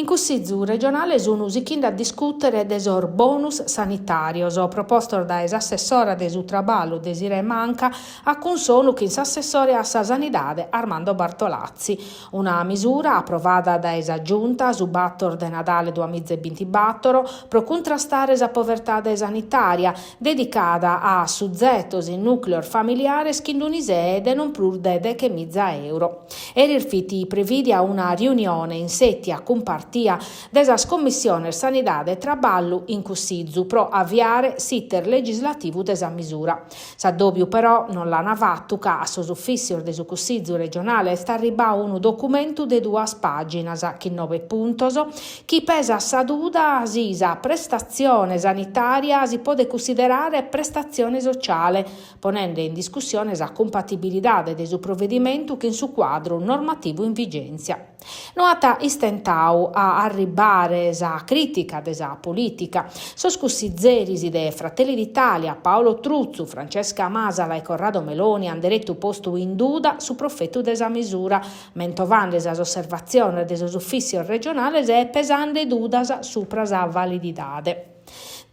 In Cussizu regionale sun sichinde a discùtere de sos bonus sanitàrios propostos dae s'assessora de su Traballu Desirée Manca a cunsonu chin s'assessore a sa Sanidade Armando Bartolazzi. Una misura aprovada dae sa Giunta su bator de nadale duamiza e bintibator pro cuntrastare sa povertade sanitària, dedicada a suzetos in nùcleos familiares chin un'ISEE de non prus de dechemiza euro. Eris fit prevìdia una riunione in sètia cumpartia de sas commissiones Sanidade e Traballu in Cussizu pro aviare s'iter legislativu de sa misura. S'addòbiu però non l'ant fatu ca a sos ufìssios de su Cussizu regionale est arribadu unu documentu de duas pàginas chin nobe puntos chi pesat sa duda si sa prestatzione sanitària si podet cunsiderare prestatzione sociale, ponende in discussione sa cumpatibilidade de su provedimentu chin su cuadru normativu in vigèntzia. No at istentadu a arribbare sa crìtica de sa polìtica. Sos cussizeris de Fratelli d'Italia, Paolo Truzzu, Francesca Masala e Corrado Meloni an deretu postu in duda su profetu de sa misura, mentovande sas osservatziones de sos ufìssios regionales e pesande dudas supra sa valididade.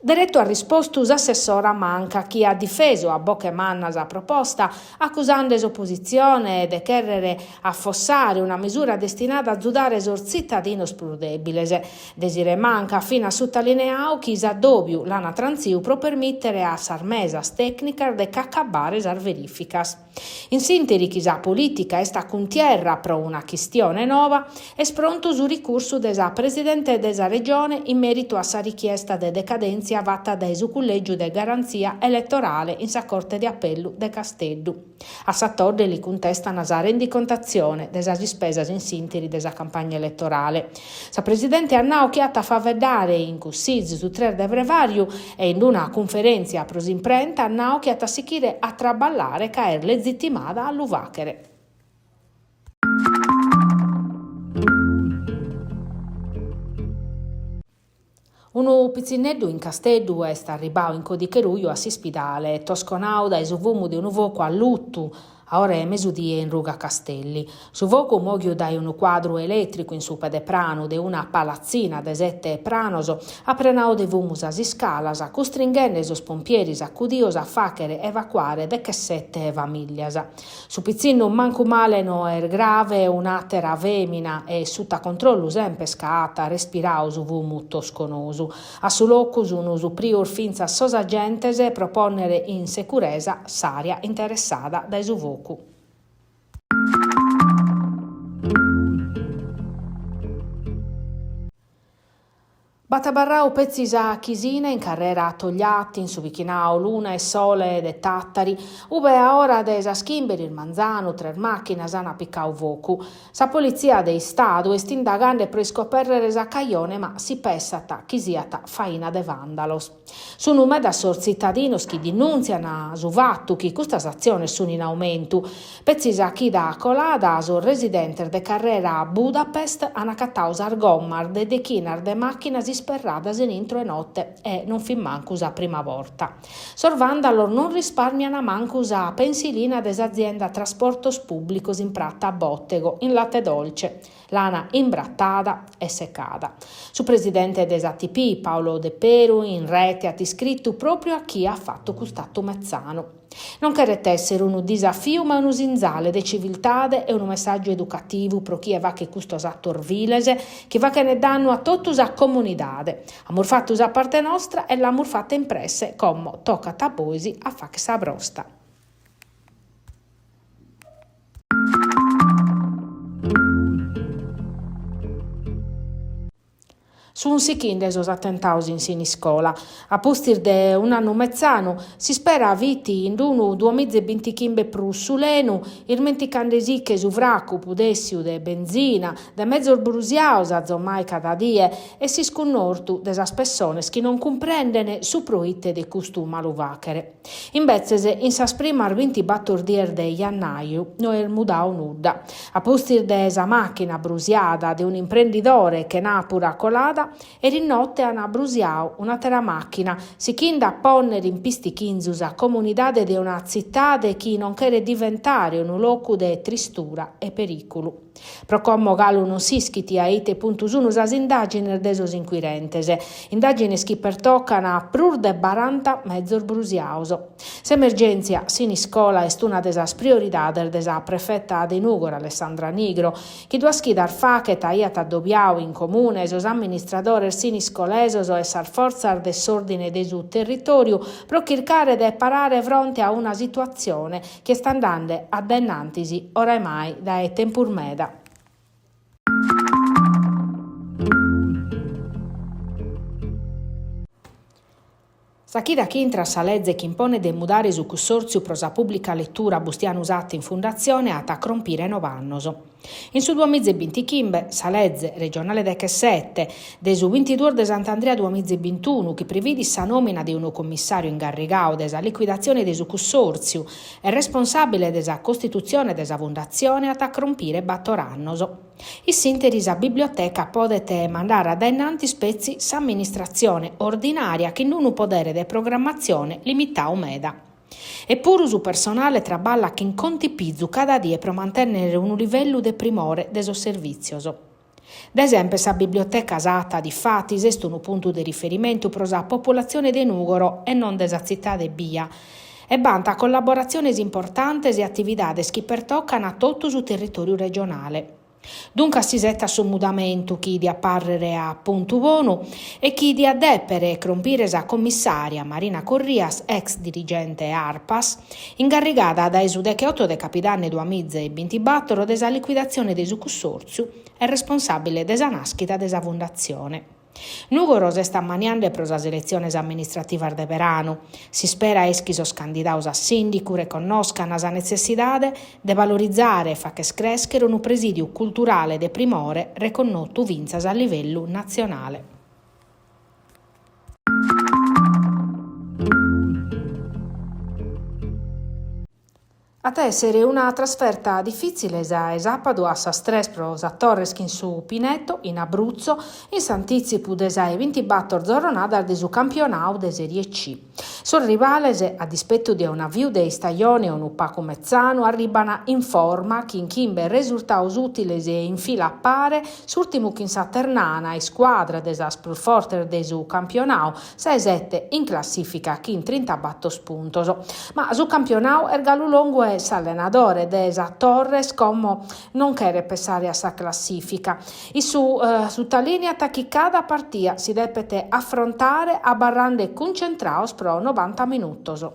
Deretu at rispostu s'assessora Manca chi at difesu a boche manna sa proposta, acusande s'opositzione de chèrrere afossare una misura destinada a azudare sos tzitadinos prus dèbiles. Desirée Manca at finas sutalineadu chi s'addòbiu l'ant trantziu pro permìtere a sas mesas tècnicas de ch'acabbare sas verìficas. In s'ìnteri chi sa polìtica est a cuntierra pro una chistione noba, est prontu su ricursu de sa presidente de sa Regione in mèritu a sa richiesta de decadèntzia fata dae su Cullègiu de Garantzia Eletorale in sa Corte de Apellu de Casteddu. A sa Todde li cuntestan sa rendicontatzione de sas ispesas in s'ìnteri de sa campagna eletorale. Sa presidente at nau chi at a faeddare in Cussizu su tres de frevàriu e in una cunferèntzia pro s'imprenta at nau chi at a sichire a traballare ca est lezitimada a lu fàghere. Unu pitzinneddu in Casteddu est arribadu in codiche ruju a s'ispidale, tosconadu dae su fumu de unu focu allutu a ora 'e mesudie in ruga Castelli. Su focu, mòghiu dae unu cuadru elètricu in su pedepranu de una palatzina de sete pranos, at prenadu de fumu sas iscalas, custringhende sos pompieris acudidos a fàghere evacuare dechesete famìllias. Su pitzinnu mancu male no est grave, un'àtera fèmina est suta controllu semper ca at respiradu su fumu tosconosu. A su locu sun suprios fintzas sos agentes pro pònnere in securesa s'àrea interessada dae su focu. B'at abarradu petzi sa chisina in carrera Togliatti, in su bichinadu Luna e Sole de Tàtari, ube a ora de sas chimbe de manzanu tres màchinas ant picadu focu. Sa Politzia de Istadu est indagande pro iscopèrrere sa cajone ma si pessat chi siat faina de vàndalos. Sunu medas sos tzitadinos chi dinùntzian su fatu chi custas atziones sun in aumentu. Petzi sa chida colada sos residentes de carrera Budapest an acatadu sas gommas de dechinas de màchinas isperradas in intro 'e note e non fit mancu sa prima borta. Sos vàndalos non rispàrmian mancu sa pensilina de s'azienda Trasportos Pùblicos in prata Bottego, in Latte Dolce. L'ana imbratada e secada. Su presidente de s'ATP, Paolo Depero, in rete at iscritu pròpriu a chie at fatu cust'atu metzanu. Non cheret èssere unu disafiu ma unu sinzale de civiltade e unu messàgiu educativu pro chie faghet custos atos viles chi faghent dannu a totu sa comunidade. Amus fatu sa parte nostra e l'amus fata in presse, como tocat a bois a fàghere sa brosta. Sunt sichinde sos atentados in Siniscola. A pustis de un'annu metzanu, s'ispera fit in unu duamiza e bintichimbe prus sulenu, ismenticandesiche su fracu pudèssiu de benzina, de mezos brusiados azomai cada die e s'iscunnortu de sas pessones chi non cumprenden su proite de custu malufàchere. Imbetzes, in sas primas bintibator dies de jannaju no est mudadu nudda. A pustis de sa màchina brusiada de un'imprendidore chenàpura colada, Eris note an brusiau un'àtera màchina, sichinde a pònnere in pistichinzu sa comunidade de una tzitade chi non cheret diventare unu locu de tristura e perìculu. Pro como galu non s'ischit a ite puntu sun sas indàgines de sos incuirentes, indàgines chi pertocan prus de baranta mezos brusiaos. S'emergèntzia Siniscola est una de sas prioridades de sa prefeta de Nùgoro Alessandra Nigro, chi duas chidas faghet aiat addobiadu in Comune sos amministradores siniscolesos e sas fortzas de s'òrdine de su territòriu pro chircare de parare fronte a una situatzione chi est andende a dae innantis oramai dae tempus meda. Sa chida chi intrat sa leze chi imponet de mudare su Cussòrtziu pro sa Pùblica Letura Bustianu Satta in Fundatzione at a crompire nov'annos. In su duamiza e bintichimbe, sa leze regionale dechesete de su bintiduos de Sant'Andria duamiza e bintunu chi previdit sa nòmina de unu commissàriu ingarrigadu de sa licuidatzione de su cussòrtziu e responsàbile de sa costitutzione de sa fundatzione at a crompire bator annos. In s'ìnteri sa biblioteca podet mandare a dae in antis petzi s'amministratzione ordinària chin unu podere de programmatzione limitadu meda. E puru su personale traballat chin contipizu cada die pro mantènnere unu livellu de primore de sos servìtzios. De semper sa Biblioteca Satta, difatis, est unu puntu de riferimentu pro sa populatzione de Nùgoro e non de sa tzitade ebbia, e b'ant collaboratziones importantes e atividades chi pertocan totu su territòriu regionale. Duncas s'isetat su mudamentu chi diat pàrrere a puntu bonu e chi diat dèpere crompire sa commissària Marina Corrias, ex dirigente Arpas, ingarrigada dae su decheoto de capidanne duamiza e bintibator de sa licuidatzione de su cussòrtziu e responsàbile de sa nàschida de sa Fundatzione. Nùgoro s'est ammaniende pro sas eletziones amministrativas de beranu. S'ispera est chi sos candidados a sìndicu reconnoscan sa netzessidade de valorizare e fagher crèschere unu presìdiu culturale de primore reconnotu fintzas a livellu natzionale. At a èssere una trasferta difìtzile sa 'e sàpadu a sas tres pro sa Torres chin su Pineto, in Abruzzo, in s'antìtzipu de sa 'e bintibator zorronadas de su campionadu de Serie C. Sos rivales, a dispetu de un'aviu de istajone unu pagu metzanu, arribant in forma chin chimbe resurtados ùtiles in fila a pare, s'ùrtimu chin sa Ternana, iscuadra de sas prus fortes de su campionadu, sa 'e sete in classìfica chin trintabator puntos. Ma su campionadu est galu longu e s'allenadore de sa Torres como non cheret pessare a sa classìfica. Issu sutalìniat chi cada partida si depet afrontare abarrende cuncentrados pro novanta minutos.